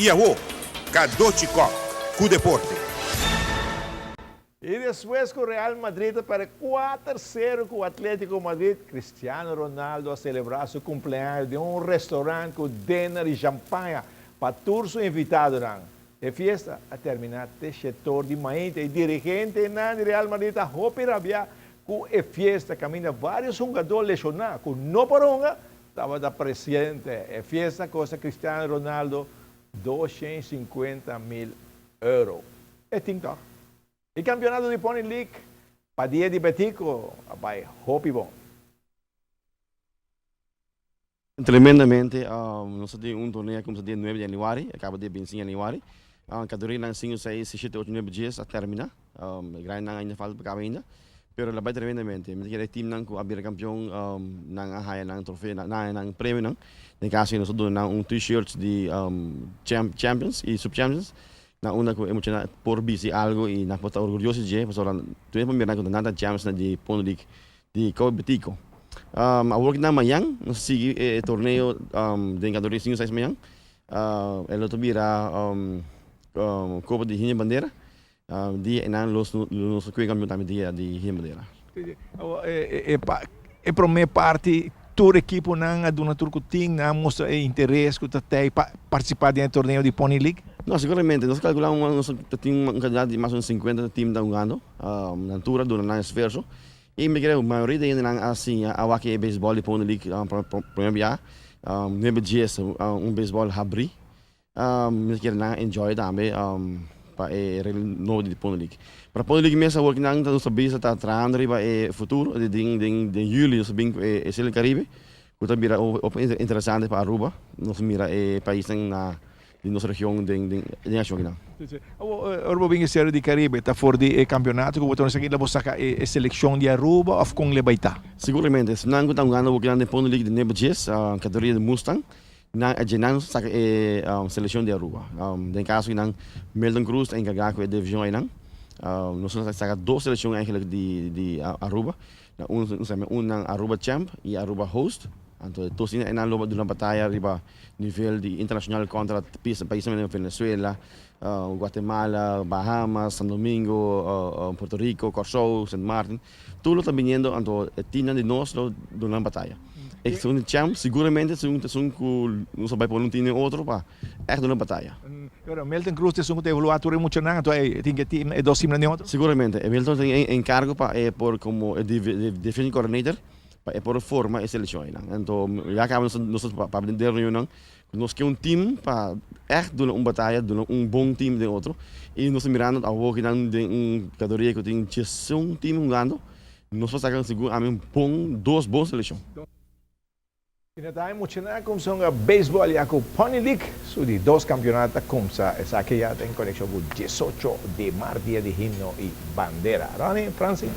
I awo, Cadochi Kock ku deporte. I despues ku Real Madrid a perde kuater sero ku Atletico Madrid, Cristiano Ronaldo a selebrá su kumpleaños den un restaurant ku dinner i shampaña pa tur su invitadonan. E fiesta a terminá te shetor di mainta i dirigentenan di Real Madrid ta hopi rabiá ku e fiesta kaminda vários hungadó leshoná ku no por hunga tabata presente. E fiesta kosta Cristiano Ronaldo 250 mil euro. E tin tòg. E kampionato di Pony League pa dia di Betico a bai hopi bon. Tremendamente, nos a tin un torneo a kumsa dia nuebe di januari, a kaba dia bintisinko di januari. Kategorianan sinku, seis, shete, ocho, nuebe, dies a termina. E grandinan ainda falta pa kaba ainda. Pero el a bai tremendamente. Mi ta kere e teamnan ku a bira kampion nan a haya nan trofeo, nan a haya nan premionan. Den kaso nos a duna nan un t-shirts di champions i sub-champions. Na unda ku e muchanan por bisti algu i nan por ta orgulyoso di dje pasobra tur hende por mira ku nan ta champions di Pony League di Kobe Betico. Awor ki nan mañan nos ta sigui e torneo den kategoria sinku seis mañan. E lo ta bira Kopa di Hini Bandera. Dia einan lo nos ta kue kampion tambe dia di Hini Bandera. E prome parti tur ekiponan a duna tur ku tin, nan a mustra e interes ku ta tei pa partisipa den e torneo di Pony League? No, siguramente. Nos a kalkulá nos ta tin un kantidat di mas o menos sinkuenta tim ta hungando. Nan tur a duna nan esfuerso. I mi kere ku mayoria di hendenan a siña a wak e beisbòl di Pony League prome bia. Nuebe dies un beisbòl habrí. Mi ta kere nan enjoy tambe pa e regla nobo di Pony League. Pero Pony League mes awor ki nan ta nos ta bisa ta trahando riba e futuro den den juli nos ta bin ku e Serie del Caribe ku ta bira hopi interesante pa Aruba. Nos mira e paisnan na di nos region den den accion akinan. Awor ora bo bin e Serie di Caribe ta for di e campeonato ku bo ta esaki la bo saka e seleccion di Aruba of kon le bai ta? Siguramente esnan ku ta hungando awor kinan den Pony League di Nebe Djes categoria di Mustang Nan a dje nan saka e seleccion di Aruba. Den caso di nan Milton Cruz ta encarga cu e division aynan. Nos a saka dos seleccion eigenlijk di Aruba. Un nos a yama un nan Aruba Champ y Aruba Host. Anto e dos aynan lo duna bataya riba nivel di internacional contra paisnan manera Venezuela, Guatemala, Bahamas, San Domingo, Puerto Rico, Corsou, Sint Maarten. Tur lo ta biniendo anto e teamnan di nos lo duna nan bataya. E segundo champ siguramente esun ta esun ku nos a bai pone un team den otro pa ègt duna bataya. Pero Milton Cruz ta esun ku ta evaluá tur e muchanan anto e tin ke team e dos teamnan den otro? Siguramente e Milton tin e enkargo pa e por komo e defensive coordinator pa e por forma e selekshon einan. Anto ya kaba nos ta papia den reunionnan Nos ke un team pa ègt duna un bataya, duna un bon team den otro. I nos ta mirando awor ki nan den un kategoria ku tin diesun team hungando, nos por saka segun ami un bon, dos bon selekshon. I na ta e muchanan a kumsa hunga beisbòl ya ku Pony League su di dos kampionat ta kumsa. Esaki ya ta en konekshon ku 18 di mart, dia di himno i bandera. Ronnie, Francie.